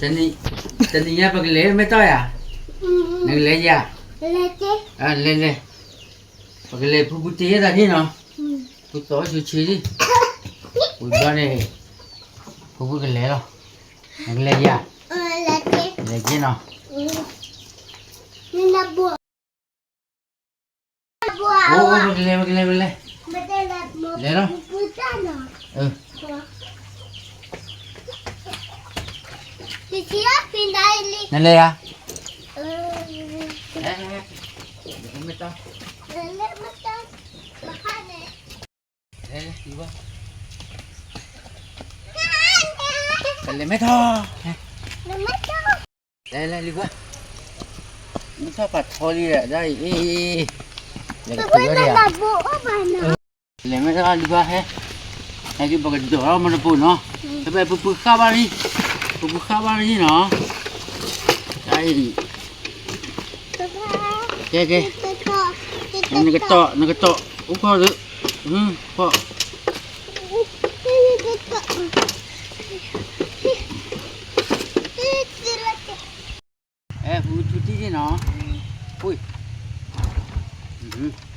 တနံၤညါပကလဲၤမ့ၢ်တီၢ်ယၤ, နကလဲၤယၤ, လဲၤလဲၤ, ပကလဲၤဖုဖုတ့ယဲၢ်သးဒ်နီၤ, ဖုသီဆူဆူဒ်, ဝံၤဘျီန့ၣ်, ဖုဖုကလဲၤလီၤ, နကလဲၤယၤ, လဲၤက့နီၤ. အိၣ် ပကလဲၤ ပကလဲၤ ပကလဲၤ, လဲၤလီၤ. နလဲၤဧါ. လဲၤလဲၤ လံၤခွါ, လဲၤလဲၤ လံၤခွါ, မ့ၢ်ထီၣ်ပာ်ထီလံ, ဒ်အံၤ, လဲၤကတုၤဝဲဒၣ်ဧါ. လဲၤမ့ၢ်ထီၣ်လံၤခွါဟဲ, ဟဲက့ၤ ပကဒိးထီၣ်မ့ၢ်တပိၤနီၤ, တဖဲပူၤပူၤဃၣ်ဘၣ်လံ, ပူၤပူၤဃၣ်ဘၣ်လံနီၤ, ဒ်အံၤ, ကဲကဲ, နကတီၢ် နကတီၢ် အိၣ်ခီၣ်လၢ, ခီၣ် အဲ ပူၤထူတံၢ်န့ၣ်နီၤ, ဘၣ်သီၣ်လဲၣ်, သီၣ်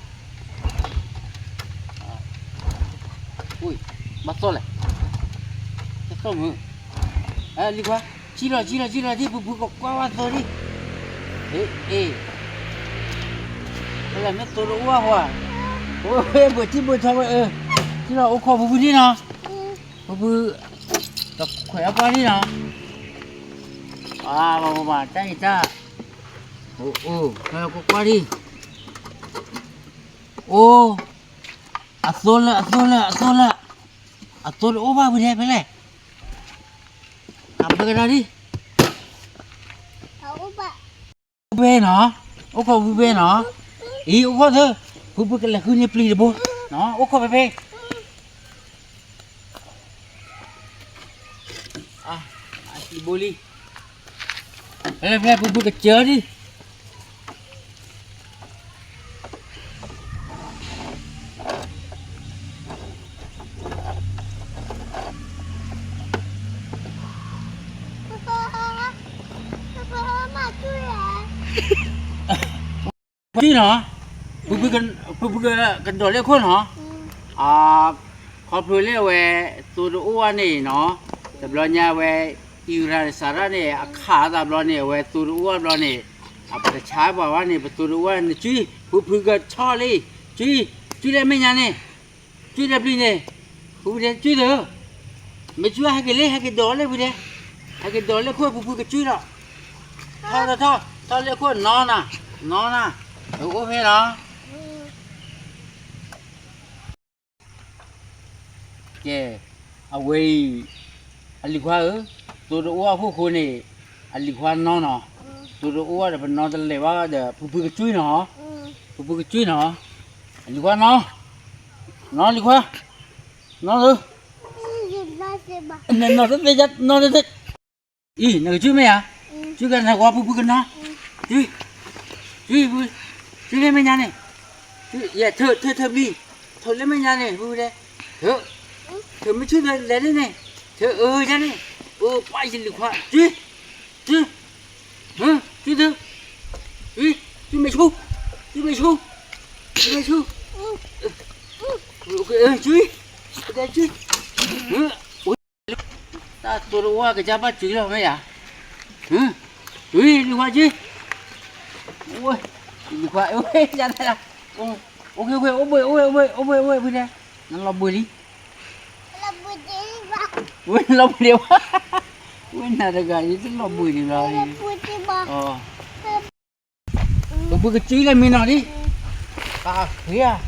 မုၢ်, လံၤခွါ, ကံၣ်လီၤ ကံၣ်လီၤ ကံၣ်လီၤဒ် ပူၤပူၤကကွၢ်ဝဲသိဒ်, အ့ အ့ ဖဲလဲၣ်မ့ၢ်သိတအိၣ်ဘၣ်ဃီ, အိၣ် ဘှံးထံဘှံးထီဝဲအၢ, ကံၣ်လီၤအိၣ်ခီၣ်ပူၤပူၤဒ်နီၤ, ပူၤပူၤ, တခွဲးအပှၢ်ဒ်နီၤ, အါ ပှၤပှၤပှၤ တၢ်အံၤတၢ်, အိၣ် အိၣ် ကွၢ်ဒ်, အိၣ်, အသိလၢ အသိလၢ အသိလၢ, အသိတအိၣ်ဘၣ်ဝံၤဒဲးဖဲလဲၣ်, အဘၢကဒါဒ် အိၣ်ဖဲနီၤ, အိၣ်ခီၣ်ဖဲဖဲနီၤ, အံၤ အိၣ်ခီၣ်သၢ, ဖုဖုကလဲၤဃုန့ၢ်ပျံၤတဘိ, အိၣ်ခီၣ်ဖဲဖဲ, အဘိလံ, ဖဲဖဲ ဖုဖုကစၢဒ် ကံၣ်နီၤ, ဖုဖုကဒိးလၢခိၣ်နီၤ, ခီဖျိလၢအဝဲ သိတအိၣ်ဘၣ်န့ၣ်နီၤ, တဘျီညါအဝဲ အံရၣ်စးထီၣ်န့ၣ် အခးအသးဘျီန့ၣ် အဝဲသိတအိၣ်ဘၣ်ဘျီန့ၣ်, အပတဆါပှၤဘၣ်န့ၣ် ပသိတအိၣ်ဘၣ်န့ၣ် ကွံ ဖုဖုကဆီၣ်လံ, ကွံ, ကွံလၢမဲာ်ညါန့ၣ်, ကွံလၢပျံၤန့ၣ်, ဖုဖုတဲ ကွံသၢ, မ့ၢ်ကွံဟဲက့ၤလၢ ဟဲက့ၤဒိးလၢဖုတဲ, ဟဲက့ၤဒိးလၢခိၣ် ဖုဖုကကွံလီၤ, ထီၣ်ထီၣ်ထီၣ် ထီၣ်လၢခိၣ်နီၤနၤ, နီၤနၤ, အိၣ်ဖဲလီၤ. ကဲ, အဝဲအံၤ, အလံၤခွါဧၢ, သိတအိၣ်အခိၣ်ဃိန့ၣ်, အလံၤခွါနီၤနီၤ, သိတအိၣ်ဒီးပနီတလဲၤဘၣ်ဒီး ဖုဖုကကွံနီၤ, ဖုဖုကကွံနီၤ, အလံၤခွါနီၤ, နီၤလံၤခွါ, နီၤဧၢ, နီၤတသ့, နီၤတသ့, အံၤ နကကွံမ့ၢ်ဧါ, ကွံကနၣ်ဝဲဖုဖုကနီၤ, ကွံ, ကွံ, ကွံလၢမဲာ်ညါန့ၣ်, ယဲ ထၢၣ် ထၢၣ် ထၢၣ်ပျံၤ, ထၢၣ်လၢမဲာ်ညါန့ၣ် ဖုဖုတဲ, ထၢၣ်, ထၢၣ်မ့ၢ်ဆူၣ်ဒီးလဲၤလၢန့ၣ်, ထၢၣ်အၢယၤန့ၣ်, အိၣ်ပၢ်ယလံၤခွါ, ကွံ, ကွံ, ကွံသၢ, ကွံ, ကွံမ့ၢ်ဆူၣ်, ကွံမ့ၢ်ဆူၣ်, ကွံမ့ၢ်ဆူၣ်, ကွံ, ပတဲကွံ, တၢ်သိတအိၣ်ကစၢ်ဘၣ်ကွံလီၤမ့ၢ်ဧါ, ကွံ, လံၤခွါကွံ, လံၤခွါ, အိၣ်ဘှံး အိၣ်ဘှံး အိၣ်ဘှံး အိၣ်ဘှံး ဖုတဲ, နလီၤဘှံးလံ, ဝဲလီၤဘှံးဒံးဘၣ်, ဝဲနၤတဂၤအံၤ တလီၤဘှံးဒံးဘၣ်, ပဖုကကွံလၢမံနီၤဒံး, ပာ်ဃ့ဧါ,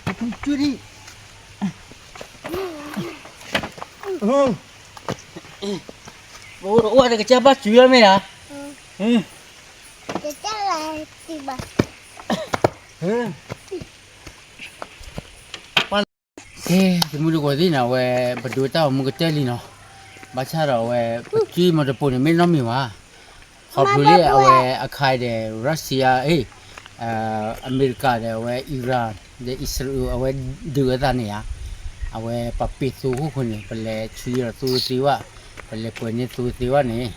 ပဖုကကွံဒံး, ပအိၣ်တအိၣ်တကစၢ်ဘၣ်ကွံလီၤမ့ၢ်ဧါ, ကဲ တမုၢ်တကိးသ့ၣ်နီၤ အဝဲ ပဒိတၢ်အိၣ်မူကတၢၢ်လံနီၤ, ဘၣ်ဆၣ်ဒီးအဝဲ ပကွံမ့ၢ်တပိၤန့ၣ် မ့ၢ်နီတမံၤဘၣ်, ခီဖျိလၢအဝဲအခါဒီး Russia အ့ၣ်, အမဲရကၤဒီးအဝဲ Iran ဒီးအံၣ်စရ့လး အဝဲဒုးဝဲသးန့ၣ်ဧါ, အဝဲပှၤပ့ၤသိအခိၣ်ဃိန့ၣ် ပလဲၤဆှံဒီးသိတသ့ဘၣ်, ပလဲၤပှဲၤန့ၢ်သိတသ့ဘၣ်န့ၣ်,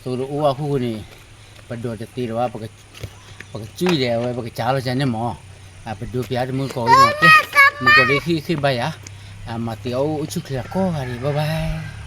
သိတအိၣ်ဘၣ်အခိၣ်ဃိန့ၣ်, ပဒိးတသ့ဒီးဘၣ်, ပကစံၣ်ဒီးအဝဲပကစးလီၤကန့ၣ်မး, ပဒိးပျးတမုၢ်ကီၢ်ဝဲန့ၣ်, မုၢ်ကီၢ်ဒ်ဟ့ၣ်ဃ့ၢ်ဘါယၤ, မၤသ့အအိၣ်အိၣ်ဆူၣ်ချ့ကိးဂၤဒဲး bye bye.